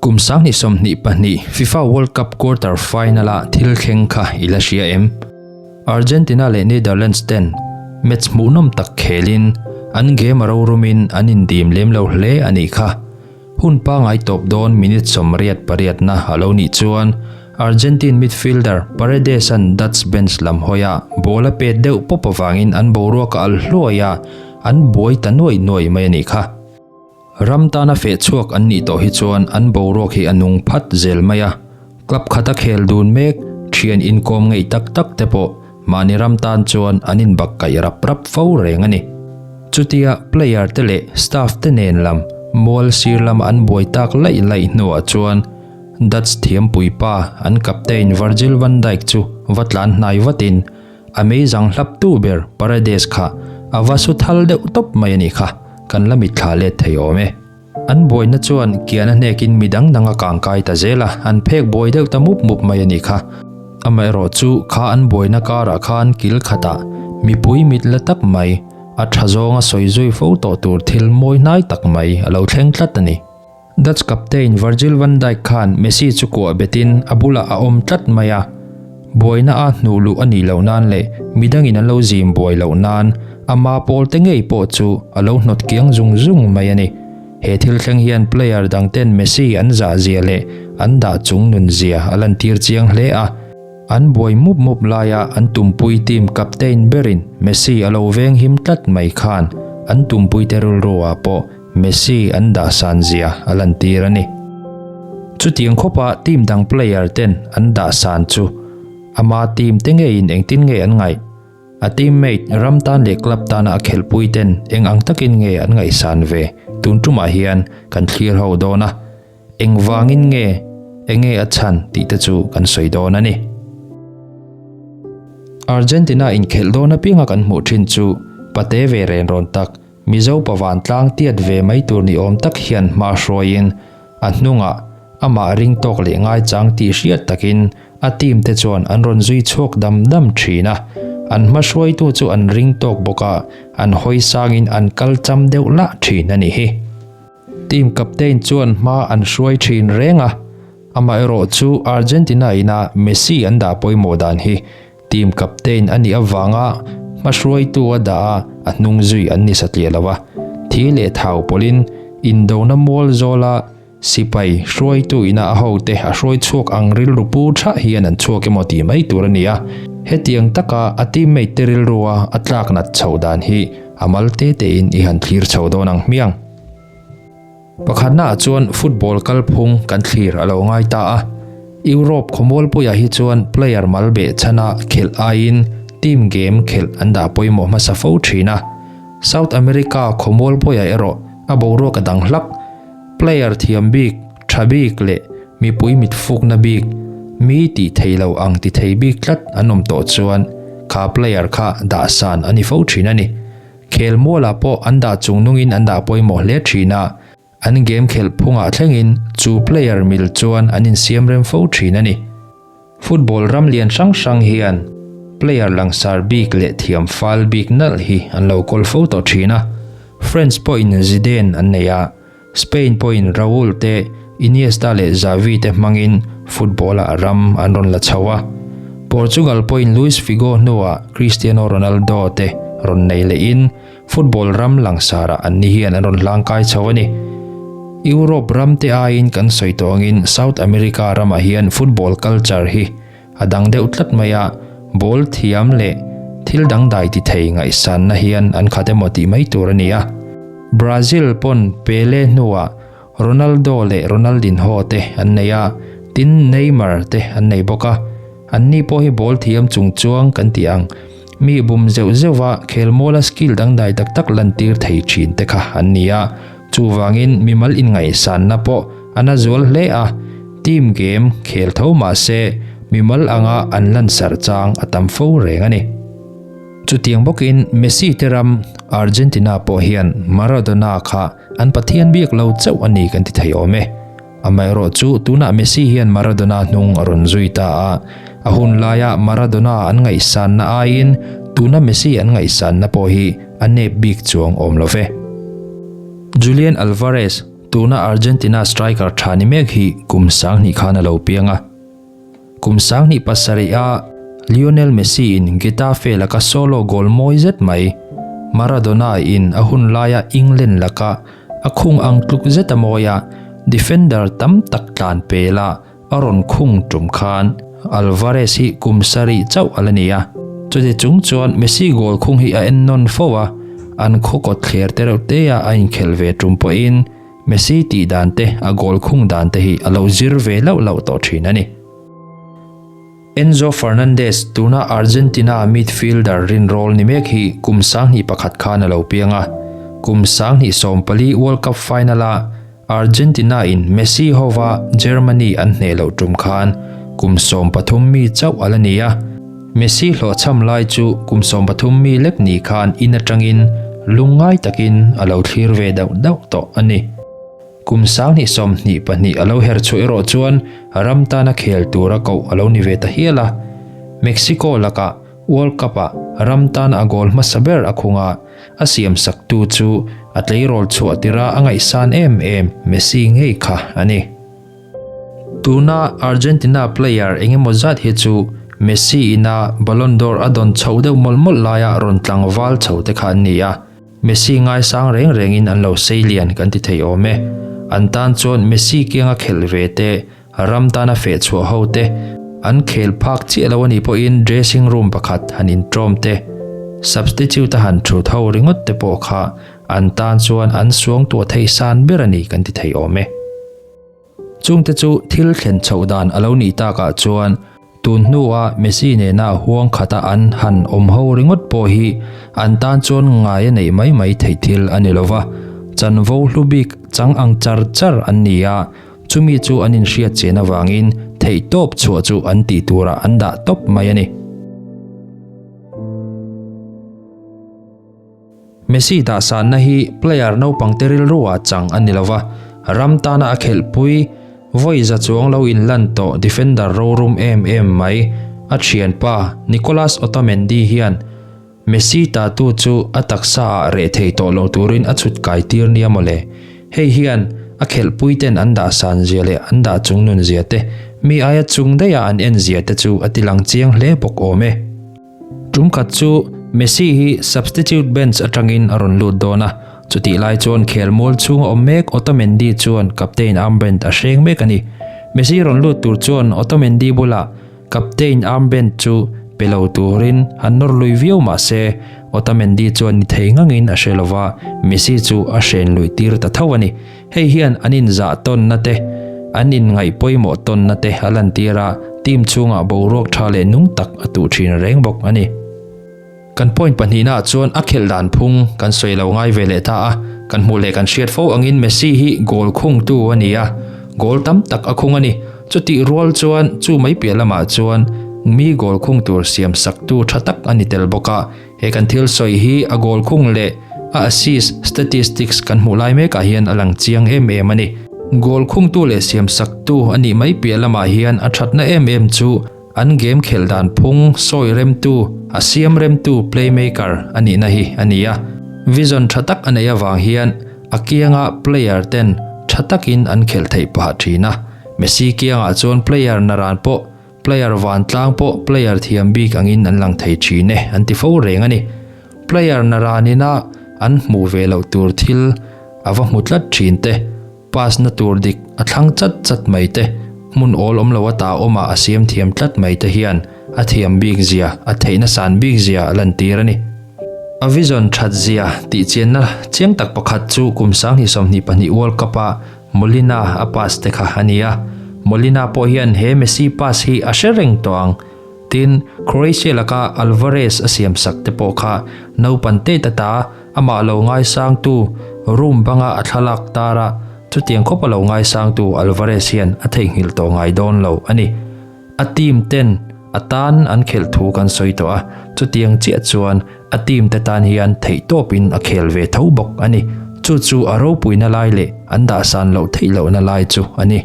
Kum 2022 FIFA World Cup quarter final-a thil thleng kha i la hria em? Argentina leh Netherlands ten match hmuhnawm tak khelin an game a rorumin an indim lem lo hle a nih kha. Hun pangai tawp dawn minute 88 na a lo nih chuan Argentine midfielder Paredes-a'n Dutch bench lam hawia ball a pet deuh pawp avangin an boruak a alh hluai a, an buai ta nuaih nuaih mai a nih kha. Ram tana feh chhuak an nih tawh hi chuan an boruak hi a nung phat zel mai a, club khata khel dun mek thian inkawm ngeih tak tak te pawh mahni ram tan chuan an inbak kaih rap rap fo reng a ni. Chutia player te leh staff te nen lam mual sir lama an buai tak laih laih hnuah chuan Dutch thiampui pa an captain Virgil van Dijk chu va tlan hnai vatin A meizang hlaptu ber Paredes kha a va su thal deuh tawp mai a nih kha, kan la mitthla let thei awm e. An buaina chuan kian a hnekin mi dang dang a kangkai ta zel a, an phek buai deuh ta mup mup mai a nih kha. Amaherawhchu kha an buaina karah khan kil khatah mipui mit la tak mai, a tha zawnga sawi zui fo tawh tur thil mawi hnai tak mai a lo thleng tlat a ni. Dutch captain Virgil van Dijk khan Messi chu kuah betin a bulah a awm tlat mai a, buaina a hnuh luh a nih loh nan leh midangin an lo zim buai loh nan ama pawl te ngei pawh chu a lo hnawt kiang zung zung mai a ni. He thil thleng hian player dang ten Messi an zah zia leh an dah chung nun zia a lantir chiang hle a, an buai mup mup laia an tumpui team captain berin Messi a lo veng him tlat mai khan an tumpui te rilru ah pawh Messi an dah san zia a lantir a ni. Chutiang khawpa team dang player ten an dah san chu ama team te ngeiin engtin nge an ngaih? A teammate ram tan leh club tana a khelhpui ten eng ang takin nge an ngaihsan ve? Tun tumah hian kan thlir ho dawn a, engvangin nge, enge a chhan tih te chu kan sawi dawn a ni. Argentina inkhelh dawn apianga kan hmuh thin chu pate ve ren rawn tak Mizo pa vantlang tiat ve mai tur ni awm tak hian hma hruaiin a hnungah amah ring tawk leh ngaichang tih hriat takin a team te chuan an rawn zui chhuak dam dam thin a. An hma hruaitu chu an ring tawk bawk a, an hawi sangin an kal cham deuh lah thin a nih hi. Team captain chuan hma an hruai thin reng a, amaherawh chu Argentina ina Messi an dah pawimawh dan hi Team captain a nih avanga hmahruaitu a dah a, a hnung zui an ni satliah lo a. Thi leh thau pawlhin indona mual zawla sipai hruaitu ina a hote a hruai chhuak ang rilru pu thah hian an chhuak emaw tih mai tur a ni a. Hetiang taka a teammate te rilrua a tlak nat chhoh dan hi a mal te tein i han thlir chho dawn ang hmiang. Pakhatnaah chuan football kalphung kan thlir a lo ngai ta a, Europe khawmualpuiah hi chuan player mal beh chhana khelh aiin team game khelh an dah pawimawh hmasa fo thin a. South America khawmualpuiah erawh a boruak a dang hlak. Player thiam bik, tha bik leh mipui mitfukna bik, mi tih thei lo ang ti thei bik tlat an awm tawh chuan kha player kha dah san a ni fo thin a ni. Khelmualah pawh an dah chungnungin an dah pawimawh hle thin a, an game khelh phungah thlengin chu player mil chuan an insiam rem fo thin a ni. Football ram lian hrang hrang hian player langsar bik leh thiam fal bik nalh hi an lo kawl fo tawh thin a, French pawhin Zidane an nei a, Spain pawhin Raul te, Iniesta leh Xavi te hmangin football-ah ram an rawn la chho a. Portugal pawhin Luis Figo hnuah Cristiano Ronaldo te rawn nei lehin football ram langsarah anni hian an rawn hlangkai chho a ni. Europe ram te aiin kan sawi tawh angin South America ramah hian football culture hi a dang deuh tlat mai a, ball thiam leh thil dangdai ti thei ngaihsanna hian an khat emaw tih mai tur a ni a. Brazil pawn Pele hnuah Ronaldo leh Ronaldinho te an nei a, tin Neymar te an nei bawk a. Anni pawh hi ball thiam chung chuang kan tih ang, mi bum zeuh zeuh va khelmuala skill dangdai tak tak lantir thei thin te kha an ni a. Chuvangin mimal inngaihsanna pawh a na zual hle a, team game khel tho mah se mimal anga an lansarh chang a tam fo reng a ni. Chutiang bawkin Messi te ram Argentina pawh hian Maradona kha an Pathian biak lo chauh a ni kan ti thei awm e. Amaherawh chu tunah Messi hian Maradona hnung a rawn zui ta a, a hun laia Maradona an ngaihsanna aiin tuna Messi an ngaihsanna pawh hi a nep bik chuang awm lo ve. Julian Alvarez. Tuna Argentina striker tha ni mek hi kum 2000 khan a lo piang a. Kum 2007 a Lionel Messi in Getafe laka solo goal mawi zet mai, Maradona in a hun laia England laka a khung ang tluk zet a mawi a, defender tam tak tlan pel a a rawn khung tum khan Alvarez hi kum sarih chauh a la ni a. Chuti chung chuan Messi goal khung hi a en nawn fo a, an khaw kawt thler te reuh te a a inkhelh ve tum pawhin Messi tih dan te a goal khung dan te hi a lo zir ve lauh lauh tawh thin a ni. Enzo Fernandez, tuna Argentina midfielder rinrawl ni mek hi kum 2001 khan a lo piang a, kum 2014 World Cup final-a Argentina in Messi hova Germany an hneh loh tum khan kum 13 mi chauh a la ni a. Messi hlawhchham lai chu kum 13 mi lek ni khan in atangin lungngai takin a lo thlir ve dauh dauh tawh a ni. Kum 2022 a lo her chhuah erawh chuan ram tana khel tura koh a lo ni ve ta hial a. Mexico lakah World Cup-ah ram tana a goal hmasa ber a khung a, a siam saktu chu a tleirawl chhuah tira a ngaihsan em em Messi ngei kha a ni. Tuna Argentina player engemaw zat hi chu Messi ina Ballon d'Or a dawn chhoh deuh mawlh mawlh laia rawn tlangval chho te kha an ni a. Messi ngaisang reng rengin an lo sei lian kan ti thei awm e. An tan chuan Messi kianga khelh ve te, ram tana feh chhuah ho te, an khel phak chiah lo a nih pawhin dressing room pakhat han intawm te, substitute a han thut ho ringawt te pawh kha an tan chuan an suangtuah thei san ber a ni kan ti thei awm e. Chungte chu thil thlen chhoh dan a lo nih takah chuan tun hnua Messi nena huang khata an han awm ho ringawt pawh hi an tan chuan ngai a neih mai mai theih thil a ni lova, chanvo hlu bik chang ang char char an ni a, chumi chu an inhriat chen avangin theihtawp chhuah chu an tih turah an dah tawp mai a ni. Messi dahsanna hi player naupangte rilruah chang a ni lova, ram tana a khelhpui vawi za chuang lo inlan tawh defender rorum em em mai. A thianpa Nicolas Otamendi hian Messi tattoo chu a taksaah reh thei tawh lo turin a chhut kai tir nia mawle. Hei hian a khelhpui ten an dahsan zia leh an dah chungnun zia te, mi aia chung daiha an en zia te chu a tilang chiang hle bawk awm e. Tum khat chu Messi hi substitute bench atangin a rawn lut dawn a, chutih lai chuan khelmual chhunga awm mek Otamendi chuan captain armband a hreng mek a ni. Messi rawn lut tur chuan Otamendi bulah captain armband chu pe lo turin han nawr lui viau mah se Otamendi chuan ni thei ngangin a hre lova, Messi chu a hren lui tir ta tho a ni. Hei hian an inzah tawnna te, an inngaih pawimawh tawnna te a lantir a, team chhungah boruak tha leh nung tak a tuh thin reng bawk a ni. Kan point pahnihnaah chuan a khelh dan phung kan sawi lo ngai ve leh ta a, kan hmuh leh kan hriat fo angin Messi hi goal khungtu a ni a, goal tam tak a khung a ni. Chutih rual chuan chu mai piah lamah chuan mi goal khung tur siam saktu tha tak a ni tel bawk a, He kan thil sawi hi a goal khung leh a assist statistics kan hmuh lai mekah hian a lang chiang em em a ni. Goal khungtu leh siam saktu a nih mai piah lamah hian a thatna em em chu an game khelh dan phung sawi remtu, a siam remtu playmaker a nihna hi a ni a. Vision tha tak a neih avang hian a kianga player ten tha takin an khelh theih pah thin a. Messi kiangah chuan player naran pawh Player vantlang pawh player thiam bik angin an lang thei thin e an ti fo reng a ni. Player naranina an hmuh ve loh tur thil a va hmu tlat thin te, pass na tur dik a thlang chat chat mai te, hmun awl awm lo ata awmah a siam thiam tlat mai te hian a thiam bik zia, a theihna san bik zia a lantir a ni. A vision that zia tih chianna chiang tak pakhat chu kum 2022 World Cup-a Molina a pass te kha a ni a, Molina pawh hian he Messi pass hi a hre reng tawh ang. Tin, Croatia laka Alvarez a siam sak te pawh kha naupan tet ata amah lo ngaisangtu room banga a thlalak tar a, chutiang khawpa lo ngaisangtu Alvarez hian a theihnghilh tawh ngai dawn lo a ni. A team ten a tan an khelh thu kan sawi tawh a, chutiang chiah chuan a team te tan hian theihtawpin a khel ve tho bawk a ni. Chu chu a ropuina lai leh an dahsan loh theih lohna lai chu a ni.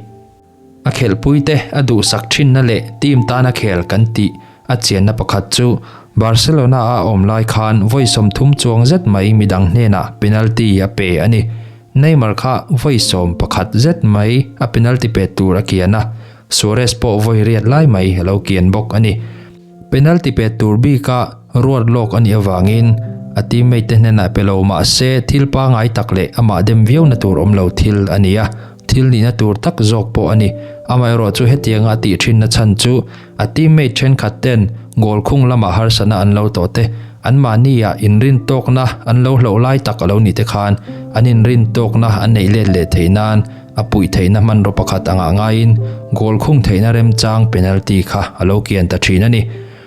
A khelhpui te a duhsak thinna leh team tana khel kan tih a chianna pakhat chu Barcelona a awm lai khan vawi 30 chuang zet mai midang hnenah penalty a pe a ni. Neymar kha vawi 11 zet mai a penalty pet tur a kian a, Suarez pawh vawi riat lai mai a lo kian bawk a ni. Penalty pet tur bika ruat lawk a nih avangin a teammate te hnenah pe lo mah se thil pangai tak leh amah dem viauna tur awm lo thil a ni a, thil nihna tur tak zawk pawh a ni. Amaherawh chu hetianga a tih thinna chhan chu a teammate thenkhat ten goal khung lamah harsatna an lo tawh te, anmahnia inrin tawkna an lo hloh lai tak a lo nih te khan an inrin tawkna an neih let leh theih nan a puih theihna hmanraw pakhat angah ngaiin goal khung theihna remchang penalty kha a lo kian ta thin a ni.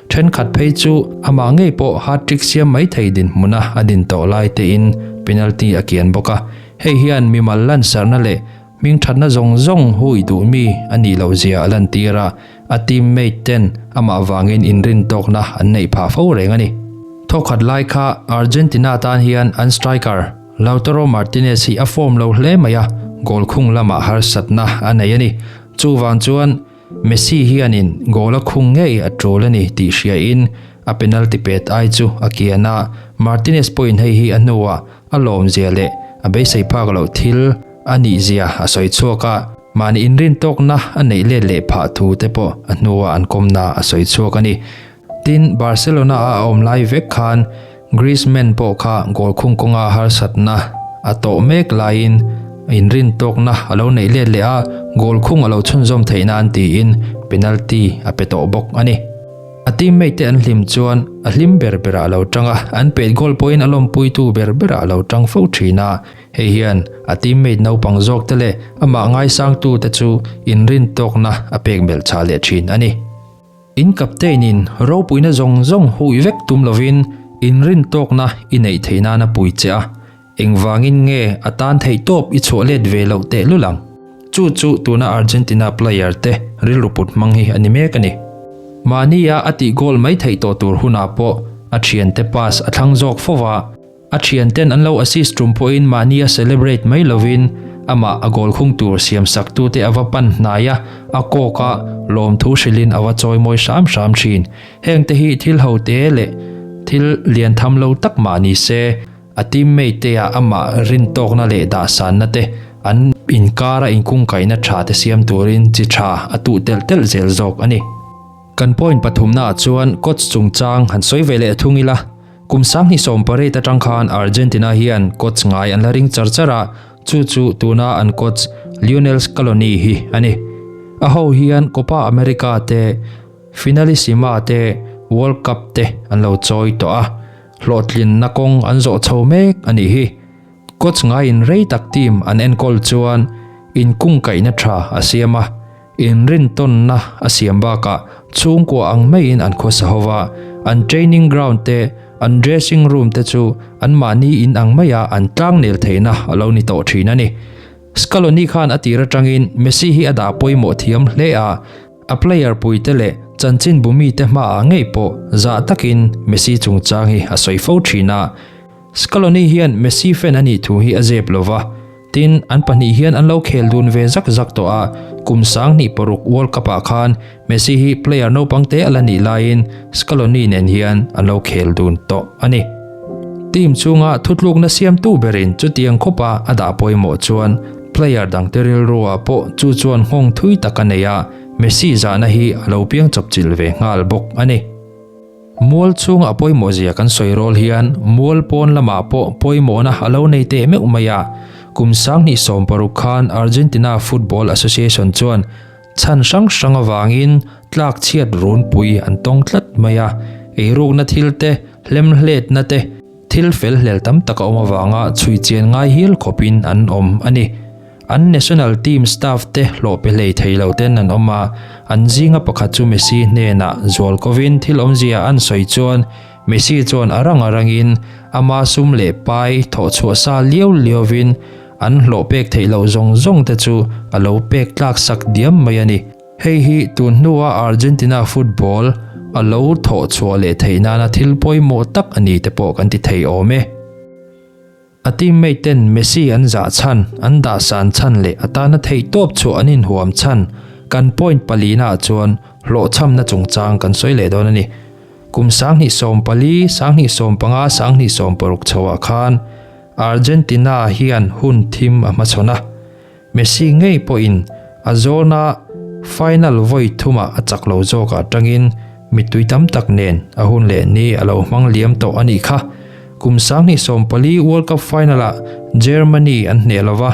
Thenkhat phei chu amah ngei pawh hat-trick siam mai thei dinhmuna a din tawh lai tein penalty a kian bawk a. Hei hian mimal lansarna leh hmingthatna zawng zawng hui duh mi a nih loh zia a lantir a, a teammate ten amah vangin inrintawkna an neih phah fo reng a ni. Thawkhat lai kha Argentina tan hian an striker Lautaro Martinez hi a form lo hle mai a, goal khung lamah harsatna a nei a ni. Chuvang chuan Messi hianin goal a khung ngei a tul a ni tih hriain a penalty pet ai chu a kian a, Martinez pawhin hei hi a hnuah a lawmzia leh a beisei phak loh thil a nihzia a sawi chhuak a, mahni inrintawkna a neih let leh phah thu te pawh a hnuah an kawmna a sawi chhuak a ni. Tin, Barcelona a awm lai vek khan Griezmann pawh kha goal khung kawnga harsatna a tawh mek laiin inrintawkna a lo neih let leh a, goal khung a lo chhunzawm theih nan tiin penalty a pe tawh bawk a ni. A teammate te an hlim chuan a hlim ber berah a lo tang a, an pet goal pawhin a lawmpuitu ber berah a lo tang fo thin a. Hei hian a teammate naupang zawk te leh amah ngaisangtu te chu inrintawkna a pek melh chah leh thin a ni. In captain in ropuina zawng zawng hui vek tum lovin inrintawkna i neih theih nana pui che a, engvangin nge a tan theih tawp i chhuah let ve loh tehlul ang? Chu chu tuna Argentina player te rilru put hmang hi a ni mek a ni. Mahnia a tih goal mai theih tawh tur hunah pawh a thiante pass a thlang zawk fo va, A thianten an lo assist tum pawhin mahni a celebrate mai lovin amah a goal khung tur siam sak tute a va pan hnai a, a kawk a, lawmthu hrilhin a va chawi mawi hram hram thin. Heng te hi thil ho te leh thil lian tham lo tak mah ni se, a teammate te ah amah rintawkna leh dahsanna te an inkara inkungkaihna tha te siam turin chi tha a tuh telh telh zel zawk a ni. Kan point pathumna ah chuan coach chungchang han sawi ve leh thung ila. Kum 2018 atang khan Argentina hian coach ngai an la ring char char a, chu chu tuna an coach Lionel Scaloni hi a ni. A ho hian Copa America te, Finalissima te, World Cup te an lo chawi tawh a, hlawhtlinna kawng an zawh chho mek a nih hi. Coach ngaiin rei tak team an enkawl chuan inkungkaihna tha a siam a, Inrintawnna a siam bakah chhungkua ang maiin an khawsa ho va, an training ground te, an dressing room te chu anmahni in ang maia an tlangnel theihna a lo ni tawh thin a ni. Scaloni khan a tir atangin Messi hi a dah pawimawh thiam hle a, a player puite leh chanchinbu mite hmaah ngei pawh zah takin Messi chungchang hi a sawi fo thin a. Scaloni hian Messi fan a nih thu hi a zep lo va, Tin, an pahnih hian an lo khel dun ve zak zak tawh a, kum 2006 World Cup-ah khan Messi hi player naupang te a la nih laiin Scaloni nen hian an lo khel dun tawh a ni. Team chhunga thutlukna siamtu berin chutiang khawpa a dah pawimawh chuan player dangte rilruah pawh chu chuan nghawng thui tak a nei a, Messi zahna hi a lo piang chawpchilh ve nghal bawk a ni. Mual chhunga a pawimawh zia kan sawi rawl hian mual pawn lamah pawh pawimawhna a lo nei teh meuh mai a. Kum 2016 khan Argentina Football Association chuan chhan hrang hrang avangin tlak chhiat runpui an tawng tlat mai a. Eirukna thil te, hlemhletna te, thil fel hlel tam tak a awm avanga chhui chian ngai hial khawpin an awm a ni. An national team staff te hlawh pe hlei thei lo ten an awm a, an zinga pakhat chu Messi hnenah zual kovin thil awmzia an sawi chuan Messi chuan a rang a rangin ama sum leh pai thawh chhuah sa liau liauvin an hlawh pek theih loh zawng zawng te chu a lo pek tlak sak diam mai a ni. Hei hi tun hnua Argentina football a lo thawh chhuah leh theih nana thil pawimawh tak a ni te pawh kan ti thei awm e. A teammate ten Messi an zah chhan, an dah san chhan leh a tana theihtawp chhuah an inhuam chhan kan point palina ah chuan hlawhchhamna chungchang kan sawi leh dawn a ni. Kum 2014, 2015, 2016 chhoah khan. Argentina hian hun thim a hmachhawn a, Messi ngei pawhin a zawna final vawi thumah a chak lo zawkah atangin mittui tam tak nen a hun leh ni a lo hmang liam tawh a nih kha. Kum 2014 World Cup final-ah Germany an hneh lo va,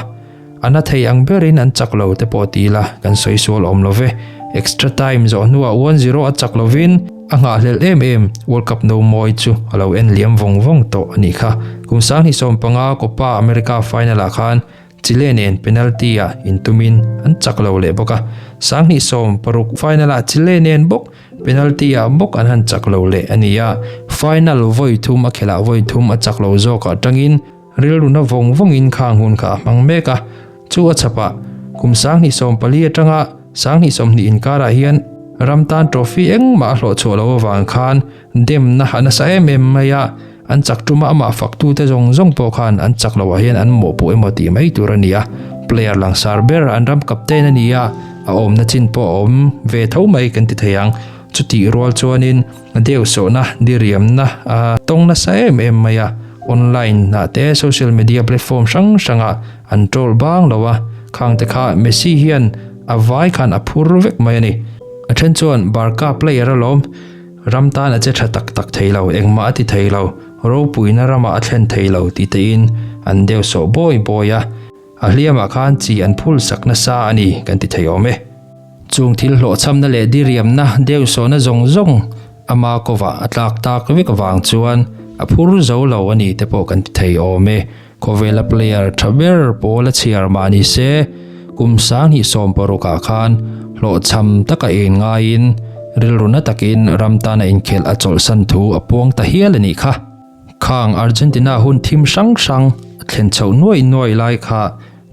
a na thei ang berin an chak lo te pawh ti ila kan sawi sual awm lo ve. Extra time zawh hnuah 1-0 a chak lovin a nghahhlelh em em World Cup no mawi chu a lo en liam vawng vawng tawh a nih kha. Kum 2015 Copa America final-ah khan Chile nen penalty-ah intumin an chak lo leh bawk a, 2016 final-ah Chile nen bawk penalty-ah bawk an han chak lo leh a ni a, final vawi thum a khelh ah vawi thum a chak lo zawkah tangin rilruna vawng vawngin khang hun kha a hmang mek a, chu a chhapah kum 2014 atanga 2020 inkarah hian ram tan trophy engmah a hlawhchhuah loh avang khan demna a nasa em em mai a. An chak tuma amah faktute zawng zawng pawh khan an chak loh ah hian an mawhpuh emaw tih mai tur a ni a, player langsar ber an ram captain a ni a, a awmna chin pawh a awm ve tho mai kan ti thei ang. Chutih rual chuanin deusawhna, diriamna a tawng nasa em em mai a, online ah te social media platform hrang hrangah an troll bang lo a, khang te kha Messi hian a vai khan a phur vek mai a ni. A then chuan Barca player alawm. Ram tan a che tha tak tak thei lo, engmah a ti thei lo, ropuina ramah a thlen thei lo tih tein an deuh sawh bawi bawi a, a hliamah khan chi an phul sak nasa a ni kan ti thei awm e. Chung thil hlawhchhamna leh diriamna deuh sawhna zawng zawng ama kovah a tlak tak vek avang chuan a phur zo lo a ni te pawh kan ti thei awm e. Khawvela player tha ber pawl a chhiar mah ni se, kum 2016 ah khan hlawhchham taka en ngaiin rilru na takin ram tana inkhelh a chawlhsan thu a puang ta hial a nih kha. Khang Argentina hun thim hrang hrang a thlen chhoh nuai nuai lai kha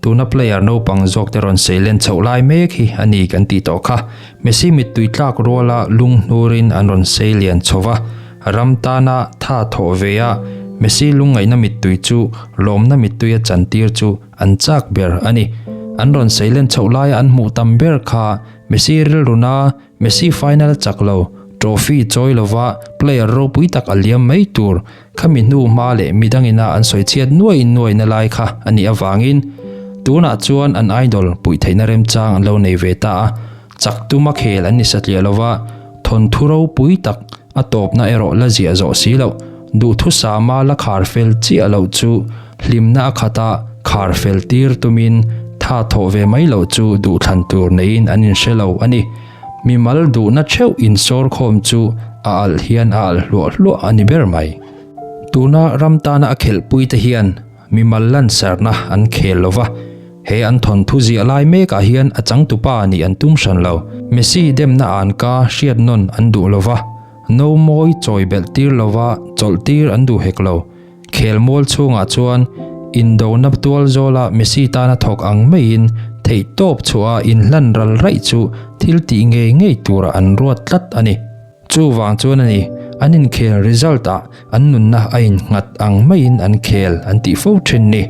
tuna player naupang zawk te rawn seilen chhoh lai mek hi a ni kan tih tawh kha. Messi mittui tlak ruala lung hnurin an rawn seilian chho va. Ram tana tha thawh ve a, Messi lungngaihna mittui chu lawmna mittuia chantir chu an chak ber a ni. An rawn seilen chhoh laia an hmuh tam ber kha Messi rilruna Messi final chak lo, trophy chawi lova player ropui tak a liam mai tur khami hnu hma leh midangina an sawi chhiat nuai nuaina lai kha a nih avangin tunah chuan an idol puih theihna remchang an lo nei ve ta a, chak tuma khel an ni satliah lova thawnthu ropui tak A tawpna erawh la ziah zawh si loh, duhthusama la khar fel chiah loh chu hlimna a khata khar fel tir tumin tha thawh ve mai loh chu duhthlan tur neiin an inhre lo a ni. Mimal duhna theuh insawr khawm chu a alh hian a alh hluah hluah a ni ber mai. Tuna ram tana a khelhpuite hian Mimal lansarna an khel lo va, he an thawnthu ziah lai mekah hian a changtupa nih an tum hran lo. Messi demna an ka hriat nawn an duh lo va, no mawi chawi belh tir lo va chawlh tir an duh hek lo. Khel mual chhungah chuan indona tual zawla Messi tana thawk ang maiin theihtawp chhuah a inhlan ral raih chu thil tih ngei ngei turah an ruat tlat a ni. Chuvang chuan a ni, an inkhel result ah an nunna a innghat ang maiin an khel an tih fo thin ni.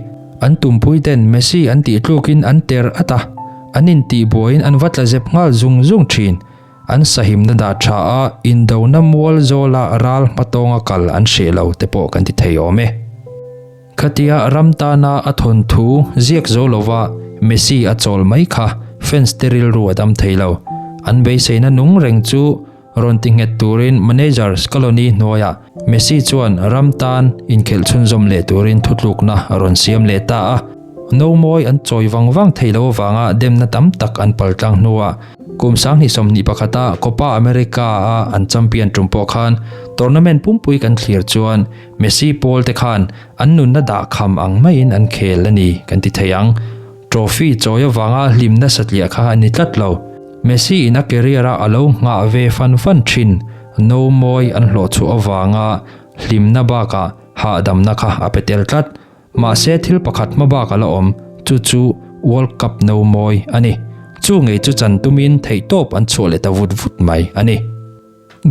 An tumpui ten Messi an tih tlukin an ter at a, an intihbuaiin an va tla zep nghal zung zung thin. An sahimna dah tha a, indona mual zawla ral hmatawnga kal an hreh lo te pawh kan ti thei awm e. Khatia ram tana a thawnthu ziak zo lova Messi a chawl mai kha fans te rilru a dam thei lo. An beiseina nung reng chu rawn ti nghet turin manager Scaloni hnuaiah Messi chuan ram tan inkhelh chhunzawm leh turin thutlukna a rawn siam leh ta a. No mawi an chawi vang vang thei lo avanga demna tam tak an paltlang hnuah Kum 2021 a Copa America a an champion tum pawh khan tournament pumpui kan thlir chuan Messi pawl te khan an nunna dah kham ang maiin an khel a ni kan ti thei ang. Trophy chawi avanga hlimna satliah kha a ni tlat lo. Messi in a career a a lo nghah ve fan fan thin no mawi an hlawh chhuah avanga hlimna bakah hahdamna kha a pe tel tlat. Mahse thil pakhat hma bak a la awm, chu chu World Cup no mawi a ni. Chu ngei chu chan tumin theihtawp an chhuah leh ta vut vut mai a ni.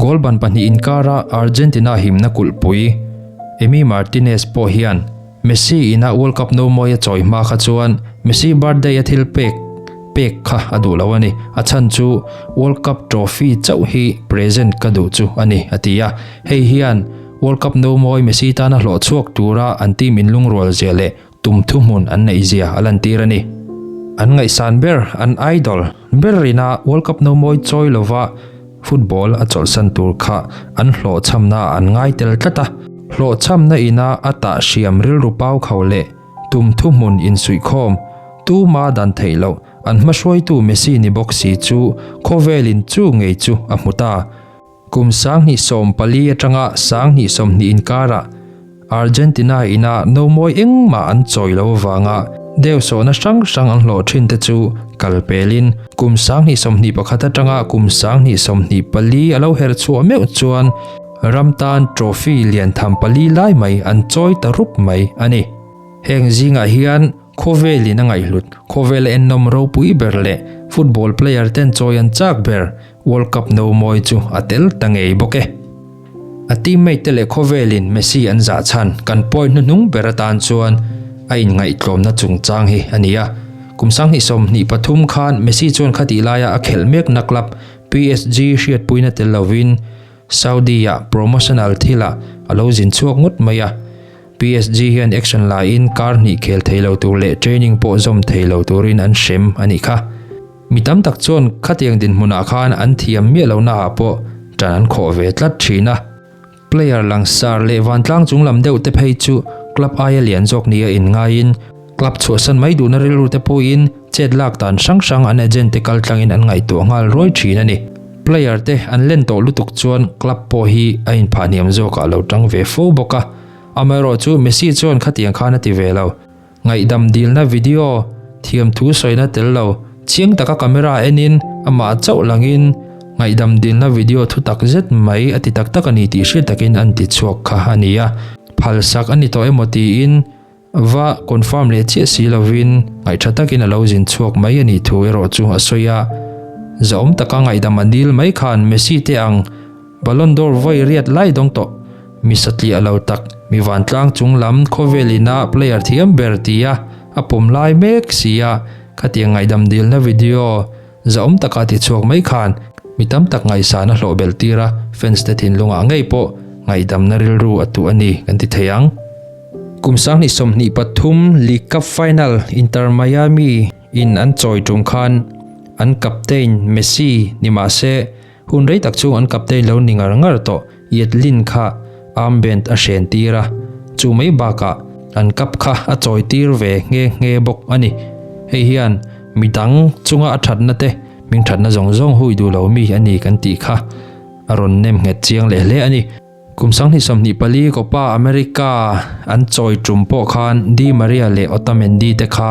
Goal ban pahnih inkara Argentina himna kulhpui Emi Martinez pawh hian Messi ina World Cup no mawi a chawi hma kha chuan Messi birthday a thil pek pek kha a duh lo a ni. A chhan chu World Cup trophy chauh hi present ka duh chu a ni, a ti a. Hei hian. World Cup no mawi Messi tana hlawh chhuak tura an team inlungrual zia leh tum thuhmun an neih zia a lantir a ni. An ngaihsan ber, an idol ber ina World Cup no mawi chawi lova football a chawlhsan tur kha an hlawhchhamna ah an ngai tel tlat a. Hlawhchhamna ina a tah hriam rilru pau kho leh tum thuhmun insuihkhawm tuma dan theih loh an hmahruaitu Messi ni bawk si chu khawvelin chu ngei chu a hmu ta. Kum 2014 atanga 2020 inkarah Argentina ina nomawi engmah an chawi lo avanga deusawhna hrang hrang an hlawh thin te chu kal pelin kum 2021 atanga kum 2024 a lo her chhuah meuh chuan ram tan trophy lian tham pali lai mai an chawi ta rup mai a ni. Heng zingah hian khawvelin a ngaihhlut, khawvela ennawm ropui ber leh football player ten chawi an chak ber World Cup no mawi chu a tel ta ngei bawk e. A teammate te leh khawvelin Messi an zah chhan kan point hnuhnung ber atan chuan a inngaihtlawmna chungchang hi a ni a. Kum 2023 khan Messi chuan khatih laia a khelh mekna club PSG hriatpuina tel lovin Saudi-ah promotional thilah a lo zin chhuak ngawt mai a. PSG hian action laiin kar hnih khel thei lo tur leh training pawh zawm thei lo turin an hrem a nih kha. Mi tam tak chuan khatiang dinhmunah khan an thiam miah lohna ah pawh ṭan an khawh ve tlat ṭhin a. Player langsar leh vantlang chung lam deuh te phei chu club aia lian zawk nia inngaiin club chhuahsan mai duhna rilru te pawhin chet lak dan hrang hrang an agent te kal tlangin an ngaihtuah nghal ruai ṭhin a ni. Player te an len tawh lutuk chuan club pawh hi a inphah hniam zawkah a lo ṭang ve fo bawk a. Amaherawhchu Messi chuan khatiang khan a ti ve lo. Ngaihdam dilna video, thiamthu sawina tel lo, chiang taka camera enin amah chauh langin ngaihdam dilna video thu tak zet mai a ti tak tak a ni tih hriat takin an ti chhuak kha a ni a. Phalsak a ni tawh emaw tiin va confirm leh chiah si lovin ngaihtha takin a lo zin chhuak mai a nih thu erawh chu a sawi a. Zahawm taka ngaihdam a dil mai khan Messi te ang Ballon d'Or vawi riat lai dawng tawh. Mi satliah lo tak, mi vantlang chung lam khawvel ina player thiam ber tia a pawm lai mek si a, khatiang ngaihdam dilna video zahawm taka ti chhuak mai khan mi tam tak ngaihsan a hlawh belh tir a, fans te thinlungah ngei pawh ngaihdamna rilru a tuh a ni kan ti thei ang. Kum 2023 League Cup final Inter Miami in an chawi tum khan an captain Messi ni mahse Hun rei tak chu an captain lo ni ngar ngar tawh Yedlin kha armband a hren tir a, chu mai bakah an cup kha a chawi tir ve nghe nghe bawk a ni. Hei hian midang chunga a thatna te hming thatna zawng zawng hui duh lo mi a ni kan tih kha a rawn nem nghet chiang leh hle a ni. Kum 2024 Copa America an chawi tum pawh khan Di Maria leh Otamendi te kha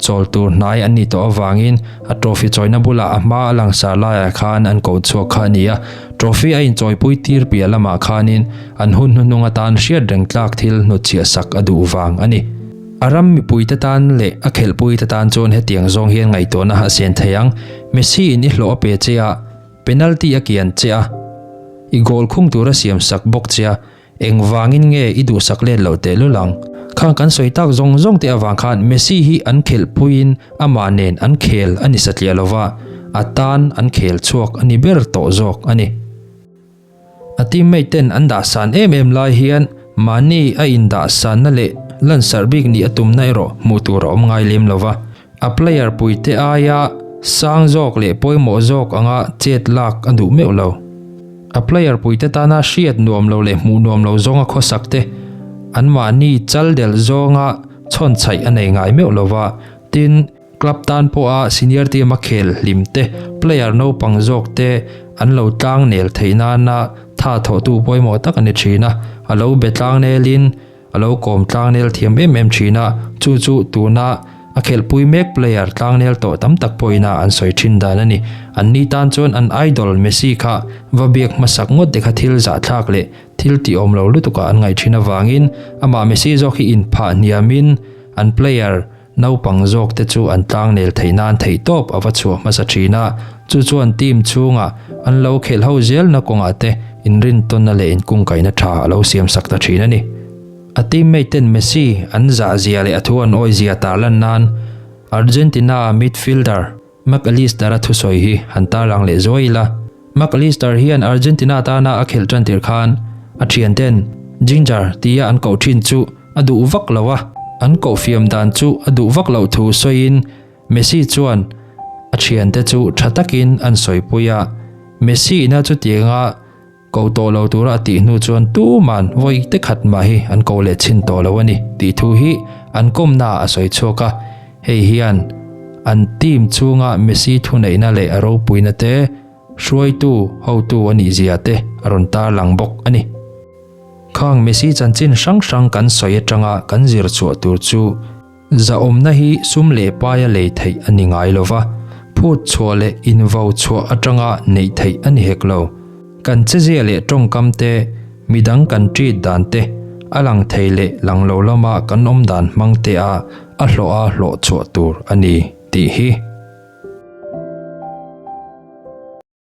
chawl tur hnai an nih tawh avangin a trophy chawina bulah a hma a langsar laiah khan an ko chhuak kha a ni a. Trophy a inchawipui tir piah lamah khanin an hun hnuhnung atan hriat reng tlak thil hnutchhiah sak a duh vang a ni. A ram mipuite tan leh a khelhpuite tan chuan hetiang zawng hian ngaihtuahna a sian thei ang. Messi in i hlawh a pe che a. Penalty a kian che a, i goal khung tura siam sak bawk che a, engvangin nge i duhsak let loh tehlul ang? Khang kan sawi tak zawng zawng te avang khan Messi hi an khelhpuiin amah nen an khel a ni satliah lova, a tan an khel chhuak a ni ber tawh zawk a ni. A teammate ten an dahsan em em lai hian mahni a indahsanna leh lansarh bik nih a tumna erawh hmuh tur a awm ngai lem lova, A player puite aia sang zawk leh pawimawh zawk anga chet lak a duh meuh lo. A player puite tana hriat nuam lo leh hmuh nuam lo zawnga khawsak te, anmahni chal delh zawnga chhawn chhaih a nei ngai meuh lo va, tin, club tan pawha senior team a khel hlim te, player naupang zawk te an lo tlangnel theih nana tha thawhtu pawimawh tak a ni thin a, a lo be tlangnelin, A lo kawm tlangnel thiam em em thin a, chu chu tuna a khelhpui mek player tlangnel tawh tam tak pawhin a an sawi thin dan a ni. An ni tan chuan an idol Messi kha va biak hmasak ngawt te kha thil zahthlak leh thil tih awm lo lutuk ah an ngaih thin avangin amah Messi zawk hi inphah hniamin an player naupang zawk te chu an tlangnel theih nan theihtawp a va chhuah hmasa thin a, chu chuan team chhungah an lo khelh ho zelna kawngah te inrintawnna leh inkungkaihna tha a lo siam sak ta thin a ni. A teammate ten Messi an zah zia leh a thu an awi zia tarlan nan Argentina midfielder Mac Allister-a thusawi hi han tarlang leh zuai ila. Mac Allister hian Argentina tana a khelh tan tir khan a thianten. Ginger tia an koh thin chu a duh vak lo a, an koh fiam dan chu a duh vak loh thu sawiin Messi chuan a thiante chu tha takin an sawipui a, Messi ina chutianga ko tawh lo tura a tih hnu chuan tuman vawi te khat mah hi an ko leh chhin tawh lo a ni tih thu hi an kawmna ah a sawi chhuak a, hei hian an team chhunga Messi thuneihna leh a ropuina te hruaitu hotu a nih zia te a rawn tarlang bawk a ni. Khang Messi chanchin hrang hrang kan sawi atanga kan zir chhuah tur chu Zahawmna hi sum leh paia lei theih a ni ngai lo va, phut chhuah leh invo chhuah atanga neih theih a ni hek lo. Kan chezia leh tawngkam te, midang kan treat dan te, a lang thei leh lang lo lama kan awm dan hmang te a a hlawh a hlawh chhuah tur a ni tih hi.